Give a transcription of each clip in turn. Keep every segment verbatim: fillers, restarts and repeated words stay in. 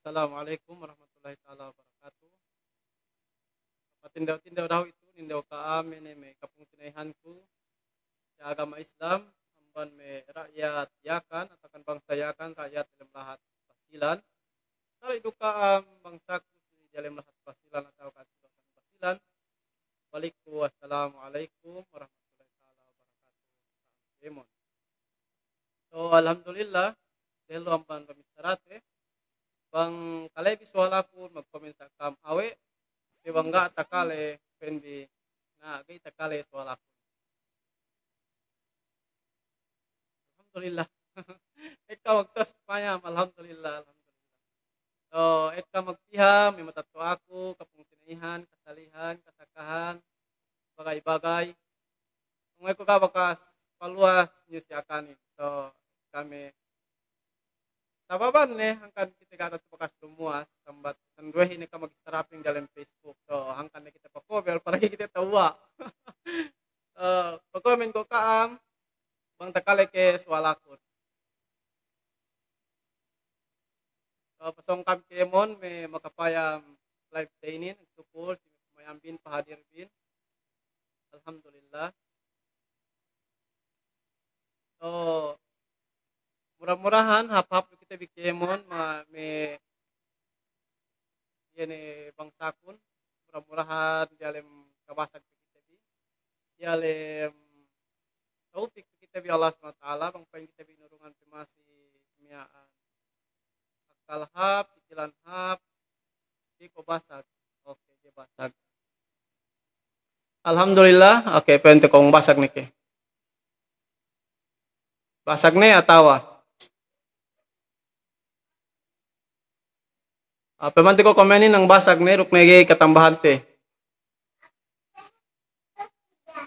Assalamu alaikum warahmatullahi ta'ala wabarakatuh. Patindew-tindew dahu' itu, nindew ka'am, ine me' kapungtina'ihanku si agama Islam, amban me' ra'yat Yakan, atawa kan bangsa Yakan, ra'yat diyalem lahat Basilan. Sali' du ka'am bangsaku si diyalem lahat Basilan atawa kan si Basilan. Balikku, assalamu alaikum warahmatullahi ta'ala wabarakatuh. Kēmon. So, alhamdulillah, dehellu amban pamissarate. Bang kalebi suwalakun, magkomen sa' ka'am awe', te bang ga' takale, pe'in bi, na, ga'i takale suwalakun. Alhamdulillah. Ekka magtos payam, alhamdulillah, alhamdulillah. So, ekka magpiham, me' matetto'aku, kapungtina'ihan, kasalihan, kasakahan, bagay-bagay. Ngaku ga' bakas paluwas niyu si Akanin. So, kami sababan ne, hangkan kite ga' tantu bakas lumuwas, sambat sinduwehin ekka mag-straping diyalem Facebook. So, hangkan ne kite pakobel, paragi kite tewwa'. Eh, pakomen ko' ka'am, bang takale ke suwalakun. So, pasōng ka'am kēmon me' makapayam live te inin, sukul si mayam bin, pahadir bin. Alhamdulillah. So, mura-murahan hāp-hāp du kite bi kēmon ma-, me' iye ne bangsakun, mura-murahan diyalem kabasag kite bi, diyalem tawpik kite bi Allah Subhanahu wa Ta'ala, bang pa'in kite bi inurungan pe masi miya'an akkal hāp, pikilan hāp, ga'i ko' basag. Oke, ga'i basag. Alhamdulillah, oke, pa'inte ko' basag ne ke. Basag ne atawa? Ah, pemante ko' komenin bang basag ne, duk ne ga'i katambahante.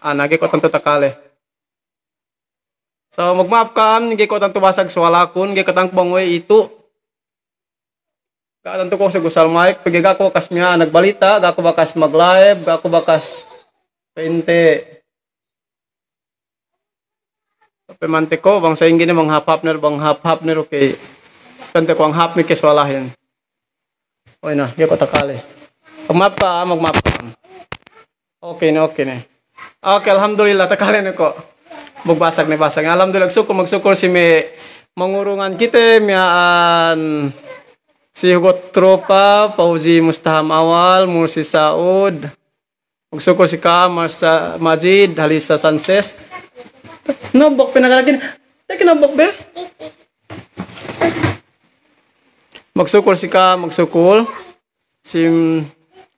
Ah, na ga'i ko' tantu takale. So, magma'ap ka'am, ga'i ko' tantu basag suwalakun, ga'i kata'uhanku bang we' itu. Ga' tantu ko' segusal ma'ek, pegge' ga' ku bakas miya'an magbalita', ga' ku bakas mag-live, ga' ku bakas pa'inte. Pemante ko', bang sa'ingge ne, bang hāp-hāp ne, bang hāp-hāp ne, oke. Pemante ko' bang hāp ne ke suwalahin. Oy na, ga'i ko' takale. Magma'ap ka'am, magma'ap ka'am. Oke ne, oke ne. Oke, alhamdulillah, takale ne ko'. Magbasag ne, basag. Alhamdulillah, magsukul, magsukul si me' mangurungan kite, miya'an si Hugot Tropa, Fauzi Mustaham Awal, Mursi Saud, magsukul si ka'am, Marsa-, Majid, Halisa Sanchez. Nobok pe nagalagin. Teki nobok be. Magsukul si ka'am, magsukul. Si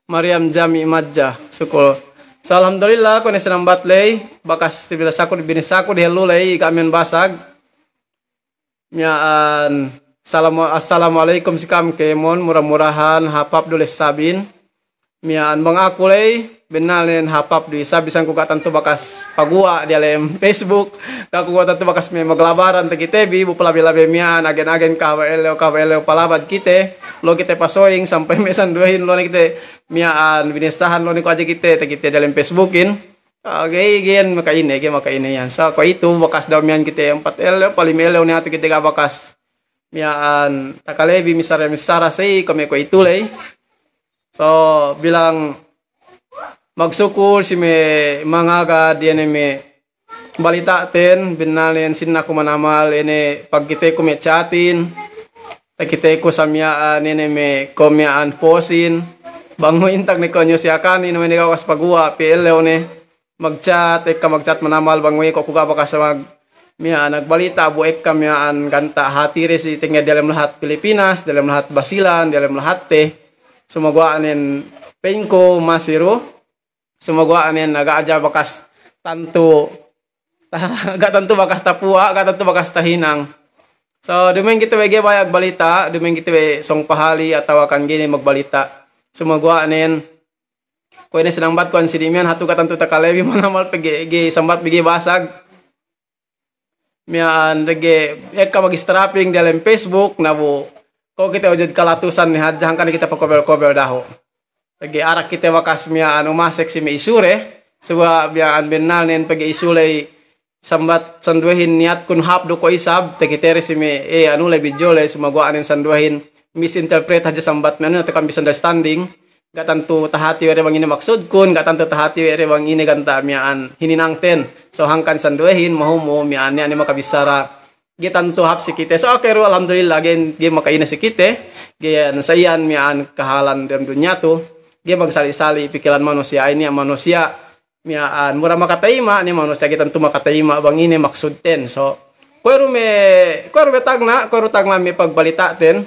Mariam Jami Majja, sukul. So, alhamdulillah, kuwe' ne sinambat ley, bakas tibinasaku, binasaku dehellu ley, ga' miya'an basag. Miya'an, salamu-, assalamu alaikum si ka'am kēmon, mura-murahan hāp-hāp du ley sabin. Miya'an bang aku ley, bennal ne hāp-hāp du isab, bisan ku ga' tantu bakas paguwa' diyalem Facebook, ga' ku ga' tantu bakas me' maglabaran takite bi, bu palabi-labi miya'an, agen-agen kahaba' ellew, kahaba' ellew palabad kite, lu'u kite pasoying, sampay me' sinduwehin lu'u ne kite miya'an, binissahan lu'u ne ku hadja kite, takite diyalem Facebookin. Ah, ga'i, ga'i iyan maka'ine, ga'i maka'ine iyan. Sa' kuwe'itu, bakas daw miya'an kite ampat ellew, pa lime ellew ne hatu kite ga' bakas miya'an takalebi missara-missara, sa'i kuwe' me' kuwe'itu ley. So, bilang magsukul si me' mangagad iye ne me' balita'ten, bennal ne sinna ku manamal, iye ne pagkiteku me' chatin, takiteku sa miya'an, iye ne me' ko' miya'an postin, bang we' intak ne ko' niyu si Akanin, we' ne ga' bakas paguwa', pe ellew ne magchat, ekka magchat manamal bang we' ko' ku ga' bakas mag-, miya'an magbalita', bu ekka miya'an ganta' hātide si tengnga' diyalem lahat Pilipinas, diyalem lahat Basilan, diyalem lahatte. Sumaguwa' nen pa'inku masi du. Sumaguwa' nen ga' hadja bakas tantu, ga' tantu bakas tapuwa', ga' tantu bakas tahinang. So, duma'in kite we' ga'i baya' magbalita', duma'in kite we' sōng pahali atawa kan ga'i ne magbalita'. Sumaguwa' nen kuwe' ne sinambatku ensini' miya'an, hatu ga' tantu takalebi manamal pegge' ga'i sambat bi ga'i basag. Miya'an pegge' ekka mag-strapping diyalem Facebook, na bu ko' kite ujud kalatusan ne hadja, hangkan kite pakobel-kobel dahu'. Pegge' arak kite bakas miya'an umasek si me' isu de, suba' miya'an bennal nen pegge' isu ley sambat sinduwehin niyatkun hāp du ko' isab, takite de si me', eh, anu ley, video ley, sumaguwa' nen sinduwehin misinterpret hadja sambat miya'an, atawa kan misunderstanding. Ga' tantu tahati we' de bang ine maksudkun, ga' tantu tahati we' de bang ine ganta' miya'an hininangten. So hangkan sinduwehin, mahumu miya'an, niya' ne makabissara. Ga'i tantu hāp si kite. So, oke du, alhamdulillah, ga'i, ga'i maka'ine si kite. Ga'i, sa iyan miya'an kahalan dem dunya tu. Ga'i magsali'-sali' pikilan manusiya', niya' manusiya' miya'an mura makatayima', niya' manusiya' ga'i tantu makatayima' bang ine maksudten. So, kuwe' du me', kuwe' du me' tagna', kuwe' du tagna' me' pagbalita'ten.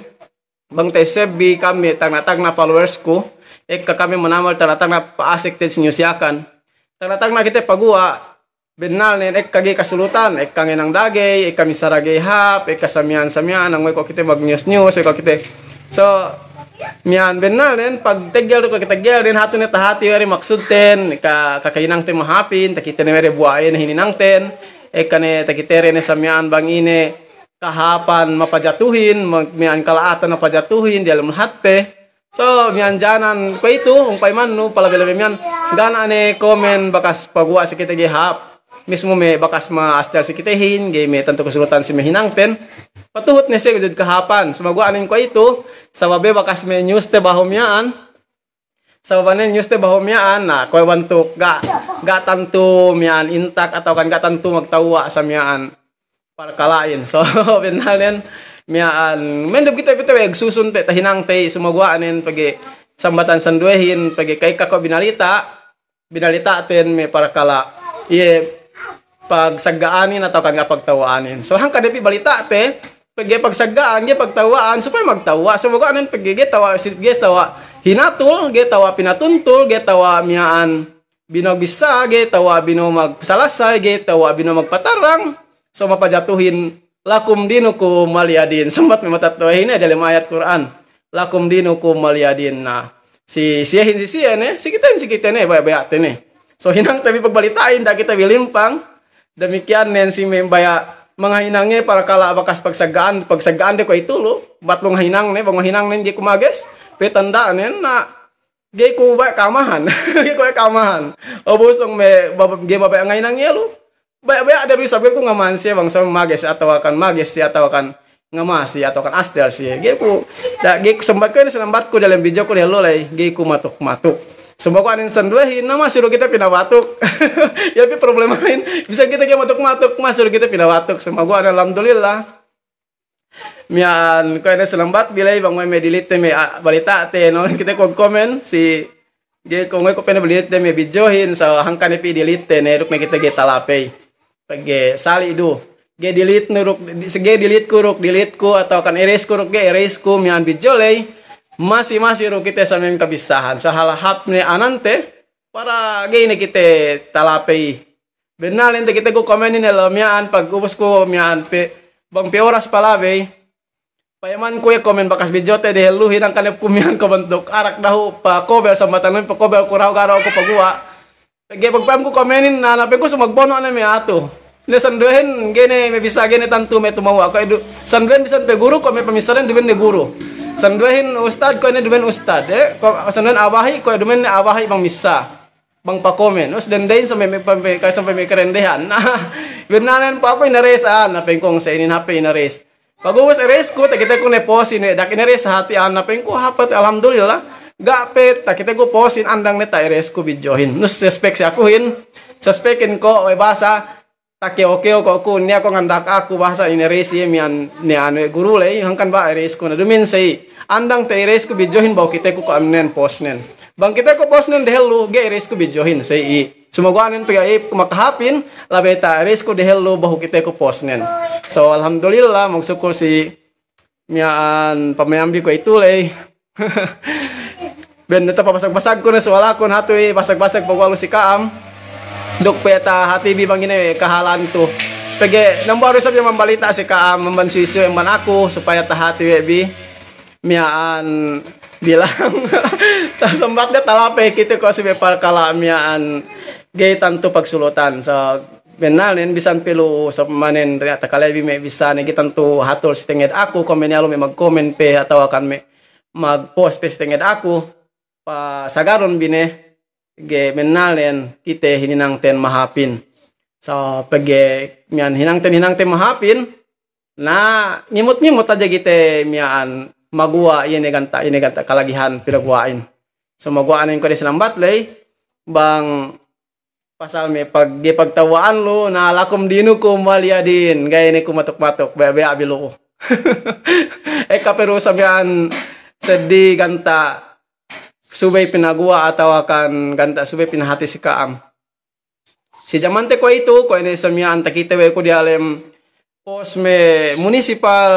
Bang ta'essebbi kami tagna'-tagna' followersku, ekka kami manamal tagna'-tagna' pa'asekten si news Yakan. Tagna'-tagna' kite paguwa', bennalnen ekka ga'i kasulutan, ekka ngahinang dagey, ekka missara ga'i hāp, ekka samiya'an-samiya'an, nangwe' ko' kite mag-news-news, ekka kite. So, miya'an bennalnen, pagteggel du ko' kite teggelden, hatu ne tahati we' de maksudten, ka, kakahinangte mahāpin, takite ne we' de buwa'ene hininangten, ekka ne takite de ne samiya'an bang ine, kahāpan mapajatuhin, ma-, miya'an kala'atan mapajatuhin, diyalem lahatte. So, miya'an janan kuwe'itu, umpay mannu, palabey-labey miya'an, ga' ne komen bakas paguwa' si kite ga'i hāp. Mismu me' bakas ma'astel si kitehin, ga'i me' tantu kasulutan si me' hinangten. Patuhut ne siye jud kahāpan. Sumaguwa' nen kuwe'itu, sababe bakas me' news te bahu miya'an, Sababanen news te bahu miya'an, na, kuwe' bantuk ga', ga' tantu miya'an intak atawa kan ga' tantu magtewwa' sa miya'an parkala'in. So, bennalnen miya'an, mendem kite, kite we' susun te tahinangte, sumaguwa' nen pegge' sambatan sinduwehin, pegge' ka'ekka ko' binalita', binalita'ten me' parkala' iye pagsagga'anin atawa kan ga' pagtewwa'anin. So, hangkan de pī balita'te, pegge' pagsagga'an, ga'i pagtewwa'an, supaya magtewwa'. Sumaguwa' nen pegge' ga'i tewwa', si-, ga'i tewwa' hinatul, ga'i tewwa' pinatuntul, ga'i tewwa' miya'an bino'o bissā, ga'i tewwa' bino'o magsalasay, ga'i tewwa' bino'o magpatarrang. So, mapajatuhin, "Lakum dinukum waliya din." Sambat me' matetto'ahin, eh, dalem ayat Kur'an. "Lakum dinukum waliya din." Na, si, siyehin si siye ne, si kitehin si kite ne, baya'-baya'te ne. So, hinangte bi pagbalita' inda' kite bi limpang. Damikiyan nen si me' baya' mangahinange parkala' bakas pagsagga'an, pagsagga'an de kuwe'itu lu, bat lu ngahinang ne, bang ngahinang nen ga'i ku mages, pe tanda' nen, na, ga'i ku baya' ka'amahan. Ga'i ku baya' ka'amahan. O busung me', bab-, ga'i mabaya' ngahinang iye lu. Baya'-baya' de du isab ga'i ku ngamahan siye bang sa mages atawa kan mages siye atawa kan ngamasi atawa kan astel siye. Ga'i ku, da-, ga'i ku sambat ku inin, sinambatku dalem video ku dehellu ley, ga'i ku matuk-matuk. Sumaguwa' nen sinduwehin, na masi du kite pinabatuk. Iye pī problemahin, bisan kite ga'i matuk-matuk, masi du kite pinabatuk. Sumaguwa' nen alhamdulillah. Miya'an kuwe' ne sinambatbi ley bang we' me' delete me', ah, balita'te, no? Kite ku komen si, ga'i ku, ga'i ku pe ne delete me' videohin, so hangkan ne pī delete ne, duk me' kite ga'i talapey. Pegge' sali' du. Ga'i delete nu duk, ga'i delete ku duk, delete ku, atawa kan erase ku duk, ga'i erase ku, miya'an video ley. Masi-masi du kite sa me' kabissāhan. So hal hāp ne anante, para ga'i ne kite talapey. Bennal nen takite ku komenin ellew miya'an, pag ubus ku miya'an pe, bang pe oras palabey. Payaman ku iye komen bakas videote dehelluhin, hangkan ne ku miya'an ko' bantuk arak dahu' pakobel, sambatan nen pakobel ku dahu', ga' dahu' ku paguwa'. Pegge' pagpayam ku komenin, na, na pa'inku, so magbono' ne me' atu. Ne sinduwehin, ga'i ne me' bissā, ga'i ne tantu me' tumewwa'. Kuwe' du, sinduwehin bisan pe guru, kuwe' me' pamissāden duma'in ne guru. Sinduwehin ustad, kuwe' ne duma'in ustad, eh. Kuwe' sinduwehin abahi', kuwe' duma'in ne abahi' bang missā. Bang pakomen, us dendehin sampay me', sampay me', sampay me' karendehan. Na, bennalnen pa'aku in-erase an, na pa'inku sa inin hāp in-erase. Pag ubus erase ku, takite ku ne postin, eh, dak in-erase hāti an, na pa'inku hāp, alhamdulillah. Ga' pe, takite ku postin, andang ne ta-erase ku videohin. Us suspek si akuhin, suspekin ko' we' bahasa, takew-kew ko' ku, niya' ko' ngandak aku bahasa in-erase iye miya'an ne anu we' guru ley, hangkan ba erase ku na duma'in sa'i. Andang ta-erase ku videohin, behu kite ku ko' anunen, postnen. Bang kite ku postnen dehellu, ga'i erase ku videohin, sa'i. Sumaguwa' nen pegge' iye makahāpin, labey ta-erase ku dehellu, behu kite ku postnen. So, alhamdulillah, magsukul si miya'an pamayambi kuwe'itu ley. Ben ne tapabasag-basagku ne suwalakun, hatu i basag-basag paguwa' lu si ka'am. Duk pe tahāti bi bang ine kahalan tu. Pegge' dambuwa' du isab iye mambalita' si ka'am, amban suwi-suwi amban aku, supaya tahāti we' bi. Miya'an bilang. Sambat ne talapey kite ko' si me' parkala' miya'an ga'i tantu pagsulutan. So, bennal nen bisan pe lu sab manen riya' takalebi me' bissā ne ga'i tantu hatul si tenged aku, komen iye lu me' magkomen pe atawa kan me' magpost pe si tenged aku, pasagadun bi ne, ga'i, bennal nen kite hininangten mahāpin. So, pegge' miya'an hinangten, hinangten mahāpin, na ngimut-ngimut hadja kite miya'an maguwa' iye ne ganta', iye ne ganta' kalagihan pinaguwa'in. So maguwa'nen ko' de sinambat ley, bang pasal me' pag-, ga'i pagtawa'an lu, na lakum dinukum waliya din, ga'i ne ku matuk-matuk, be-, be-, abi lu'u. Ekka pe du sa miya'an seddili ganta' subey pinaguwa' atawa kan ganta' subey pinahati si ka'am. Si jamante kuwe'itu, kuwe' ne sa miya'an takite we' ku diyalem post me' municipal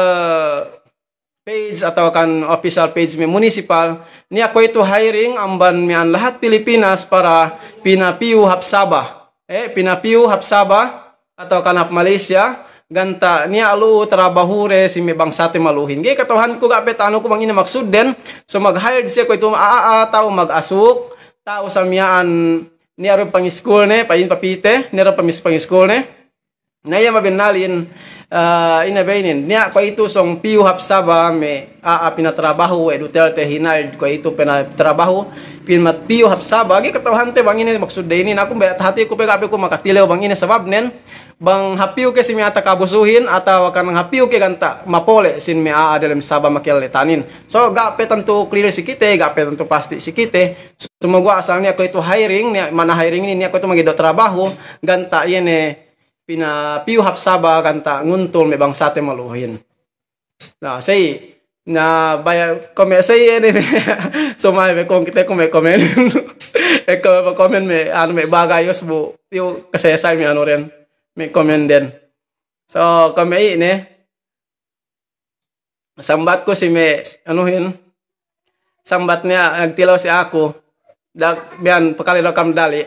page atawa kan official page me' municipal, niya' kuwe'itu hiring amban miya'an lahat Pilipinas para pinapiyu hap Sabah. Eh, pinapiyu hap Sabah atawa kan hap Malaysia, ganta' niya' lu'u trabahude si me' bangsate malu'uhin. Ga'i kata'uhanku ga' pe ta'anuku bang ine maksudden, so mag-hired siye kuwe'itu a'a, a'a ta'u mag-asuk, ta'u sa miya'an niya' du pangiskulne, pa'in papite, niya' du pamis-, pangiskulne. Na iye mabennalin, ah, ine be inin, niya' kuwe'itu sōng piyu hap Sabah me' a'a pinatrabahu we' Duterte, hinared kuwe'itu pinatrabahu, pinmat piyu hap Sabah, ga'i kata'uhante bang ine maksudde inin, aku be tahatiku pe ga' pe ku makatilew bang ine sababnen, bang hapiyu ke si me' a'a takabusuhin, atawa kan hapiyu ke ganta' mapole' sin me' a'a delem Sabah makeletanin. So, ga' pe tantu clear si kite, ga' pe tantu pasti' si kite. Sumaguwa' asal niya' kuwe'itu hiring, niya' ma'ana hiring inin niya' kuwe'itu mageddo' trabahu, ganta' iye ne pinapiyu hap Sabah ganta' nguntul me' bangsate malu'uhin. Na, sa'i, na baya' kome' sa'i inin me', so ma'in me' kong kite kome' komen. Ekka me' komen me', anu me' bagay usbu, iyu' kasesay me' anu den, me' komen den. So, kome' i' ne, sambatku si me', anuhin, sambat niya' nagtilew si aku, dak biyan pakale du kam dali',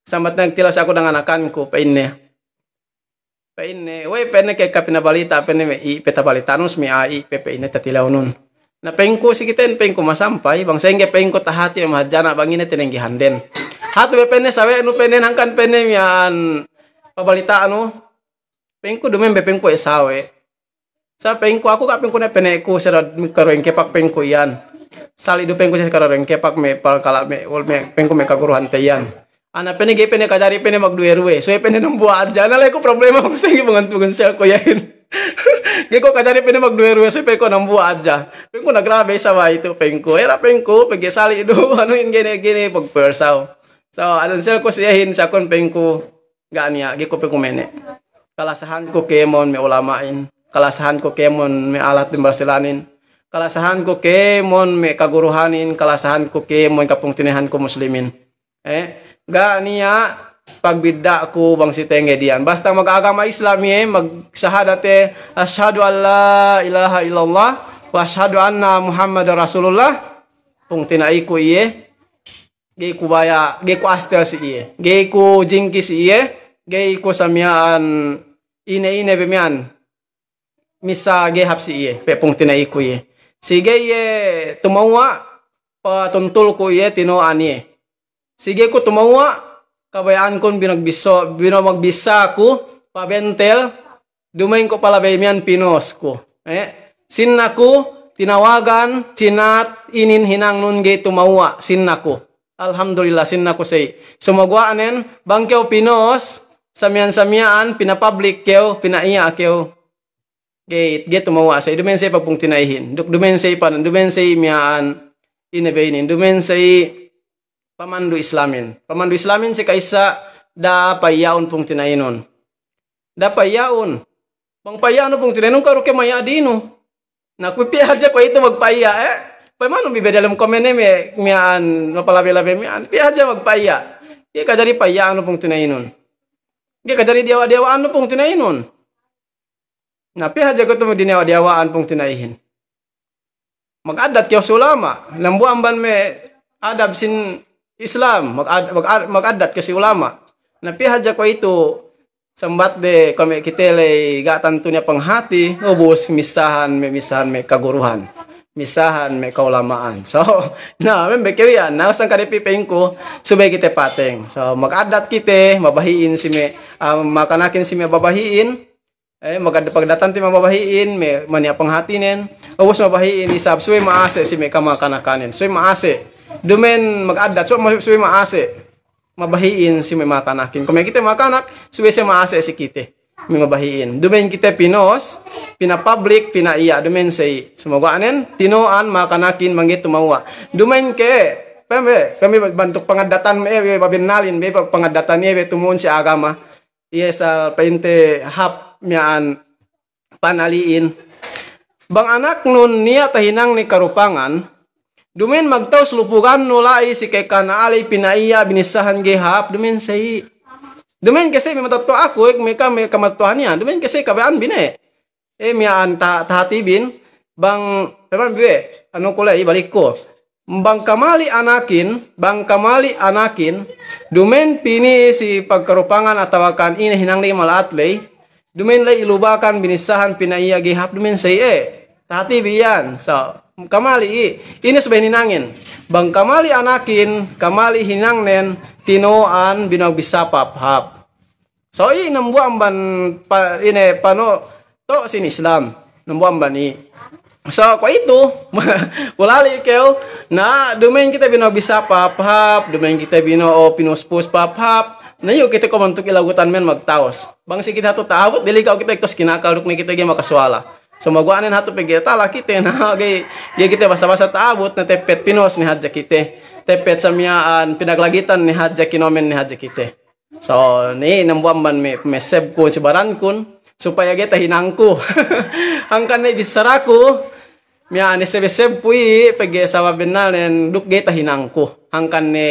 sambat niya' nagtilew si aku danganakanku, pa'inne. Pa'inne, we' pa'inne ke ka pinabalita', pa'inne me' i' pe tabalita'nus me' a'a i' pe, pa'inne tatilewnun. Na pa'inku si kiten, pa'inku masampay, bang sa'ingge pa'inku tahati mahadjana' bang ine tinenggehan den. Hatu be pa'inne sawe'nu pa'inne hangkan pa'inne miya'an pabalita'nu, pa'inku duma'in be pa'inku e sawe'. Sa' pa'inku aku ga' pa'inku ne pene'ku si rad-, kareweng kepak pa'inku iyan. Sali' du pa'inku si kareweng kepak me' palkala' me', me' pa'inku me' kaguruhante iyan. Ana pa'inne ga'i pa'inne kajari pa'inne magduwe-ruwe. Suwe pa'inne nambuwa' hadja. Na la'i ku problema bang sa'ingge bang antu bang selku iyahin. Ga'i ku kajari pa'inne magduwe-ruwe, suwe pa'inne ku nambuwa' hadja. Pa'inku nagrabe isab itu pa'inku. Era pa'inku, pegge' sali' du, anuhin gene-gene, pagpersaw. So, adan selku si iyahin, sakun pa'inku, ga' niya', ga'i ku pe ku mene'. Kalasahanku kēmon me' ulama'in, kalasahanku kēmon me' alat dembal silanin, kalasahanku kēmon me' kaguruhanin, kalasahanku kēmon kapungtina'ihanku muslimin. Eh, ga' niya' pagbidda'ku bang si tengge diyan. Basta magagama Islam iye, magsahadate, "Ashhadu an la ilaha illallah wa ashhadu anna Muhammadar Rasulullah," pungtina'iku iye, ga'i ku baya', ga'i ku astel si iye, ga'i ku jingki si iye, ga'i ku samiya'an ine-ine be miya'an. Missā ga'i hāp si iye, pe pungtina'iku iye. Si ga'i iye tumewwa', patuntulku iye tino'an iye. Si ga'i ku tumewwa', kabaya'ankun bino'o magbissā, bino'o magbissāku, pabentel, duma'in ku palabey miya'an pinosku. Eh, sinnaku, tinawagan, chinat, inin hinangnun ga'i tumewwa', sinnaku. Alhamdulillah, sinnaku sa'i. Sumaguwa'nen, bang kew pinos, samiya'an-samiya'an, pinapablik kew, pina'iya' kew. Ga'i, ga'i tumewwa' sa'i, duma'in sa'i pagpungtina'ihin. Duk duma'in sa'i panan, duma'in sa'i miya'an, ine be inin, duma'in sa'i pamandu' Islamin. Pamandu' Islamin si ka'issa da'a pa'iya'un pungtina'inun. Da'a pa'iya'un. Bang pa'iya'nu pungtina'inun, karu ke maya' dinu. Na ku piye hadja kuwe'itu magpa'iya', eh? Pa'imanu bi be dalem komen ne me', miya'an, mapalabe-labe miya'an. Piye hadja magpa'iya'. Ga'i kajari pa'iya'nu pungtina'inun. Ga'i kajari diyawa'-diyawa'annu pungtina'inun. Na piye hadja kuwe'itu magdiniyawa'-diyawa'an pungtina'ihin. Mag'addat kew si ulama', dambuwa' amban me' adab sin Islam, mag'ad-, mag'ad-, mag'addat kew si ulama'. Na piye hadja kuwe'itu sambatde kuwe' me' kite ley ga' tantu niya' panghati, ubus missahan me', missahan me' kaguruhan. Missahan me' kaulama'an. So, na, membe' kew iyan, na, sangkade pi pa'inku, subey kite pateng. So, mag'addat kite, mabahi'in si me', ah, makanakin si me' babahi'in, Eh, magad-, pagdatante me' babahi'in, me' maniya' panghatinen, ubus babahi'in isab subey ma'ase' si me' kamakanakanen, subey ma'ase'. Duma'in mag'addat, subey ma-, subey ma'ase'. Babahi'in si me' makanakin. Kuwe' me' kite makanak, subey siye ma'ase' si kite. me' mabahi'in. Duma'in kite pinos, pina-public, pina'iya', duma'in sa'i. Sumaguwa'nen, tino'an makanakin bang ga'i tumawwa'. Duma'in ke, pembe, pembe bantuk pangaddatan me', be, babennalin, be, pangaddatan iye, be, tumu'un si agama. Iye asal pa'inte hāp miya'an panali'in. Bang anaknun niya' tahinang ne karupangan, duma'in magtawus lupugannu la'i si ka'ekkahan a'a ley pina'iya' binissahan ga'i hāp, duma'in sa'i. Duma'in ke sa'i me' matetto'aku, ek me' ka, me' kamatetto'ahan iyan, duma'in ke sa'i kabaya'an bi ne. E, miya'an ta-, tahatibin, bang, peman bi we', anu ku ley, ibalikku. Bang kamali' anakin, bang kamali' anakin, duma'in pī ne si pagkarupangan atawakan ine hinang ley mala'at ley, duma'in ley ilubakan binissahan pina'iya' ga'i hāp, duma'in sa'i e. Tahatibi iyan. So, kamali' i. Ine subey hinangin. Bang kamali' anakin, kamali' hinangnen, tino'an, bino'o bissā pahāp-hāp. So, i' dambuwa' amban pa-, ine, pano', to' sin Islam. Dambuwa' amban i'. So, kuwe'itu, ulali' kew, na, duma'in kite bino'o bissā pahāp-hāp, duma'in kite bino'o pinuspus pahāp-hāp, na, iyu' kite kuwe' bantuk ilagutan men magtawus. Bang si kite hatu ta'abut, deliga'u kite iktos kinakal duk ne kite ga'i makasuwala. Sumaguwa'nen hatu pegge' tala kite, na, ga'i, ga'i kite basa-basa ta'abut, na, tepet pinos ne hadja kite. Tepet sa miya'an, pinaglagitan ne hadja, kinomen ne hadja kite. So, ni dambuwa' amban me', me' sebkun, si barankun, supaya ga'i tahinangku. Hangkan ne bissaraku, miya'an ne sebe-sebku i', pegge' sabab bennalnen duk ga'i tahinangku. Hangkan ne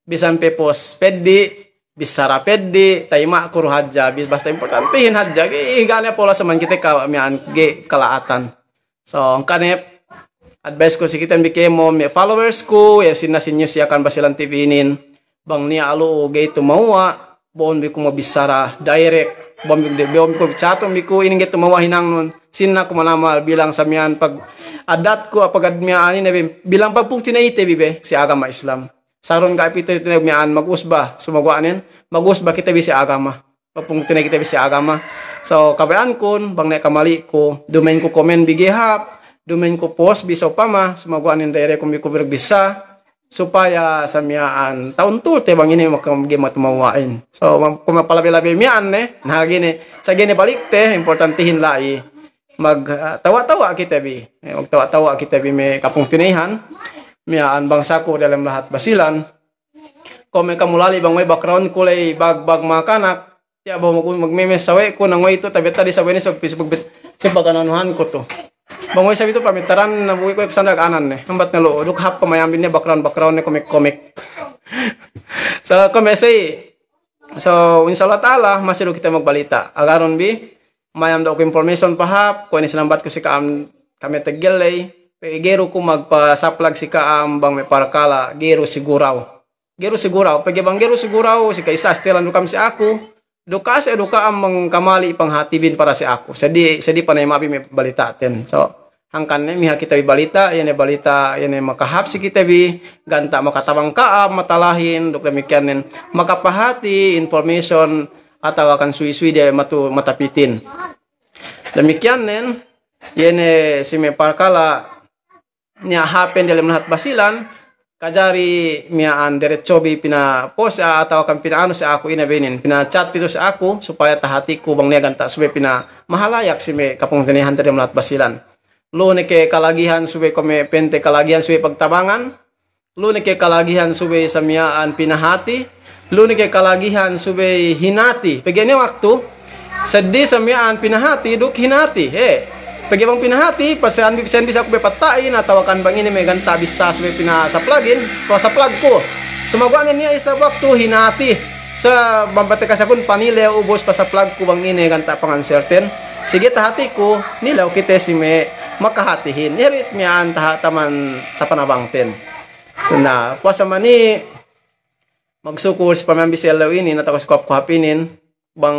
bisan pe pos peddi', bissara peddi', tayima'ku du hadja, bis-, basta importantihin hadja, ga'i, ga' ne pola saman kite ka-, miya'an ga'i kala'atan. So, hangkan hep, advice ku si kite bi kēmon me' followers ku, iye sinna si News Yakan Basilan T V inin, bang niya' lu'u ga'i tumawwa', bo'on bi ku mabissara direct, bo'on bi, bo'on bi ku chat-un bi ku, inin ga'i tumawwa' hinangnun, sinna ku manamal bilang sa miya'an pag-, addat ku, pagad miya'an inin bi, bilang pagpungtina'ite bi be, si agama Islam. Sarun ga' pite itu miya'an mag-usba, sumaguwa'nen, mag-usba kite bi si agama. Pagpungtina'i kite bi si agama. So, kabaya'ankun, bang niya' kamali'ku, duma'in ku komen bi ga'i hāp, duma'in ku post bi sa'upama, sumaguwa'nen da'irekun bi ku bi bissā, supaya sa miya'an ta'untulte bang ine maka ga'i matumawwa'in. So, ma-, ku mapalabe-labe miya'an ne, na ga'i ne, sa ga'i ne balikte, importantihin la'i. Mag, ah, tawa'-tawa' kite bi, eh, magtawa'-tawa' kite bi me' kapungtina'ihan, miya'an bangsaku dalem lahat Basilan, kuwe' me' kamu lali' bang we' background ku ley bag-bag makanak, tiya' bahu mag-, magmemes sawe'ku, nang we' itu tabi' tadi sawe'ne sab-, sab-, sab-, pagananuhanku tu. Bang we' sabi tu pamitaran na buwi kuwe' sandag anan ne. Hambat ne lu'u, duk hāp pamayambin ne background-background ne komik-komik. So, kuwe' me' sa'i. So, insya Allah ta'ala, masi du kite magbalita'. Agarun bi, mayam da'a ku information pahāp, kuwe' ne sinambatku si ka'am kami teggel ley, pe ga'i du ku magpasaplag si ka'am bang me' parkala', ga'i du siguraw. Ga'i du siguraw, pegge' bang ga'i du siguraw, si ka'issa astelan du ka'am si aku, du ka'ase du ka'am bang kamali' panghatibin para si aku. Seddi, seddi panayima' bi me' balita'ten. So, hangkan ne miha kite bi balita', iye ne balita', iye ne makahāp si kite bi, ganta' makatabang ka'am matalahin, duk damikkiyan nen makapahati information atawa kan suwi-suwi de matu matapitin. Damikkiyan nen, iye ne si me' parkala' niya' hāpen diyalem lahat Basilan, kajari miya'an derecho bi pinapost atawa kan pina'anu si aku ine be inin, pinachat pitu si aku, supaya tahatiku bang niya' ganta' subey pinamahalayak si me' kapungtina'ihan diyalem lahat Basilan. Lu ne ke kalagihan subey kuwe' me' pente kalagihan subey pagtabangan, lu ne ke kalagihan subey sa miya'an pinahati, lu ne ke kalagihan subey hinati. Pegge' ne waktu, seddi sa miya'an pinahati duk hinati, he. Pegge' bang pinahati, pase'an bi, pase'an bi sa aku be patta'in, atawa kan bang ine me' ganta' bissā subey pinasaplagin, pasaplagku. Sumaguwa' ne niya' isab waktu hinati. Sa bang pa'inte kasakun panilew ubus pasaplagku bang ine ganta' panganserten. Sige tahatiku, nilew kite si me' makahatihin. Iye du it miya'an taha-, taman tapanabangten. So, na, puwas amban i', magsukul si pamiya'an bi si ellew inin, atawa si kohap-kohap inin, bang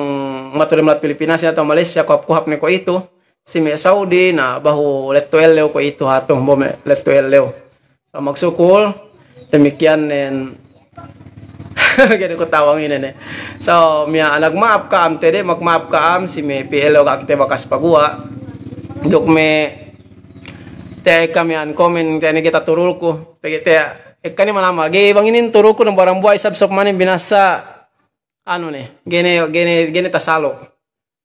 matu dem lahat Pilipinasin atawa Malaysia, kohap-kohap ne kuwe'itu, si me' Saudi, na, behu lettu ellew kuwe'itu hatu, bo me' lettu ellew. So, magsukul, damikkiyan nen, ga'i ne ku tawang ine ne. So, miya'an magma'ap ka'am, tede magma'ap ka'am, si me' P L O ga' kite bakas paguwa'. Duk me', te kami an komen, te ne ga'i taturulku. Pegge' te, ekka ne manamal. Ga'i bang inin turulku, dambuwa'-dambuwa' isab sop manin binasa. Anu ne, ga'i ne, ga'i ne, ga'i ne tasalu'.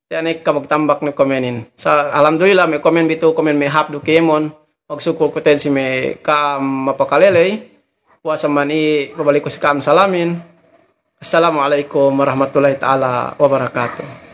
Tiya' ne ekka magtambak ne komenin. Sa, alhamdulillah, me' komen bi tu, komen me' hāp du kēmon. Magsukul ku te'ed si me' ka'am mapakaleley. Puwas amban i' pabalik ku si ka'am salamin. Assalamu alaikum warahmatullahi ta'ala wabarakatuh.